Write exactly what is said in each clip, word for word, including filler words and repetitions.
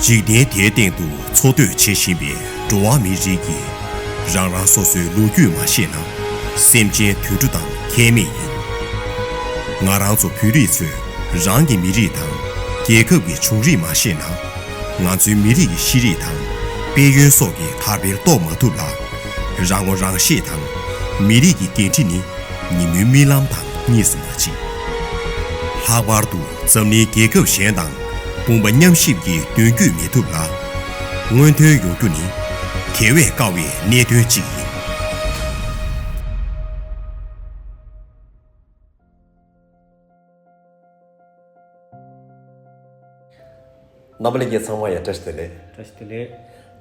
འཇིག་རྟེན་དེའི་སྟེང་དུ་འཚོ་སྡོད་བྱེད་བཞིན་པའི་འགྲོ་བ་མིའི་རིགས་ཀྱིས་རང་རང་སོ་སོའི་ལོ་རྒྱུས་མ་ཤེས་ན། སེམས་ཅན་དུད་འགྲོ་དང་ཁྱད་མེད་ཡིན། ང་རང་ཚོ་བོད་རིགས་ཚོས་རང་གི་མི་རིགས་དང་རྒྱལ་ཁབ་ཀྱི་བྱུང་རིམ་མ་ཤེས་ན། ང་ཚོའི་མི་རིགས་ཀྱི་ཤེས་རིག་དང་དཔལ་ཡོན་སོགས་ཀྱི་དར་འཕེལ་རྟོགས་མ་ཐུབ་ལ། རང་ངོ་རང་ཤེས་དང་མི་རིགས་ཀྱི་འགན་འཁྲི་ནི་ཉིན་མོའི་རྨི་ལམ་དང་གཉིས་སུ་མ་མཆིས། ལྷག་པར་དུ་འཛམ་གླིང་རྒྱལ་ཁབ་གཞན་དང་དཔུང་པ་མཉམ་གཤིབ་ཀྱི་མདུན་སྐྱོད་མི་ཐུབ་ལ། སྔོན་ཐོན་ཡོང་རྒྱུ་ནི་དེ་བས་དཀའ་བའི་གནད་དོན་ཅིག་ཡིན། རྣམ་པ་ལྷན་རྒྱས་ཚང་མ་ཡང་བཀྲ་ཤིས་བདེ་ལེགས། བཀྲ་ཤིས་བདེ་ལེགས།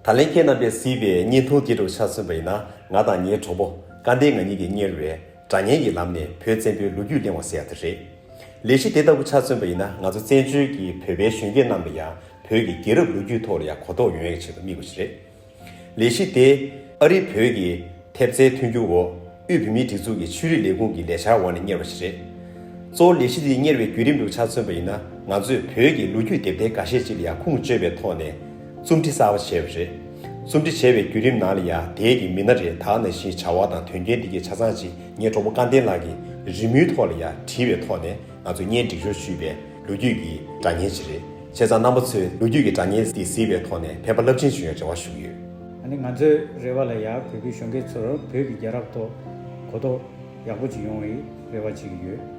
ད་ལན་ཁྱེད་རྣམ་པས་གཟིགས་པའི་བརྙན་ཐུང་དེ་འདྲ་ཆ་མཚོན་པ་ཡིན་ན། ང་དང་ངའི་གྲོགས་པོ་སྐལ་ལྡན་ང་གཉིས་ཀྱིས་གཉེར་བའི་སྒྲ་སྙན་གྱི་ལམ་ནས་བོད་བཙན་པོའི་ལོ་རྒྱུས་གླེང་བ་ཟེར་ཡ་དེ་རེད། ལས་གཞི་དེ་ལྟ་བུ་ཆ་མཚོན་པ་ཡིན་ན། ང་ཚོ་བཙན་བྱོལ་གྱི་བོད་པའི་གཞོན་སྐྱེས་རྣམས་ལ་ཡང་བོད་ཀྱི་རྒྱལ་རབས་ལོ་རྒྱུས་ཐོག་ལ་ཡང་གོ་རྟོགས་ཡོང་ཡག་ཆེད་དུ་དམིགས་པ་ཞིག་རེད། ལས་གཞི་དེ་ཨ་རིའི་བོད་ཀྱི་ཐེབས་རྩའི་མཐུན་འགྱུར་འོག་དབུས་བོད་མིའི་སྒྲིག་འཛུགས་ཀྱི་ཆོས་རིག་ལས་ཁུངས་ཀྱི་ལས་འཆར་འོག་ནས་གཉེར་བ་ཞིག་རེད། གཙོ་བོ་ལས་གཞི་དེ་གཉེར་བའི་བརྒྱུད་རིམ་དུ་ཆ་མཚོན་པ་ཡིན་ན། ང་ཚོས་བོད་ཀྱི་ལོ་རྒྱུས་དེབ་ཐེར་འགའ་ཤས་ཅིག་ལ་ཡང་ཁུངས་བཅོལ་བའི་ཐོག་ནས་རྩོམ་སྒྲིག་གསར་པ་བྱས་པ་རེད། རྩོམ་སྒྲིག་བྱས་པའི་བརྒྱུད་རིམ་ནང་ལ་ཡང་དེའི་གི་མི་སྣ་རེད། ད་ག་ནང་བཞིན་བྱ་བ་དང་དོན་རྐྱེན་འདི་གའི་ཆ་ཚང་ཅིག་ངའི་གྲོགས་པོ་སྐལ་ལྡན་ལགས་ཀྱིས་རི་མོའི་ཐོག་ལ་ཡང་བྲིས་པའི་ཐོག་ནས། ང་ཚོས་སྙན་སྒྲིག་སྦྱོར་ཞུས་པའི་ལོ་རྒྱུས་ཀྱི་སྒྲ་སྙན་ཞིག་རེད། བྱས་ཙང་རྣམ་པ་ཚོས་ལོ་རྒྱུས་ཀྱི་སྒྲ་སྙན་འདི་གཟིགས་པའི་ཐོག་ནས་ཕན་པ་རླབས་ཆེན་བྱུང་ཡོང་རེ་བ་ཞུ་གི་ཡོད། ཨ་ནི་ང་ཚོའི་རེ་བ་ལ་ཡང་བོད་པའི་གཞོན་སྐྱེས་ཚོར་བོད་ཀྱི་རྒྱལ་རབས་ཐོག་གོ་རྟོགས་ཡག་པོ་ཅིག་ཡོང་བའི་རེ་བ་བྱེད་ཀྱི་ཡོད།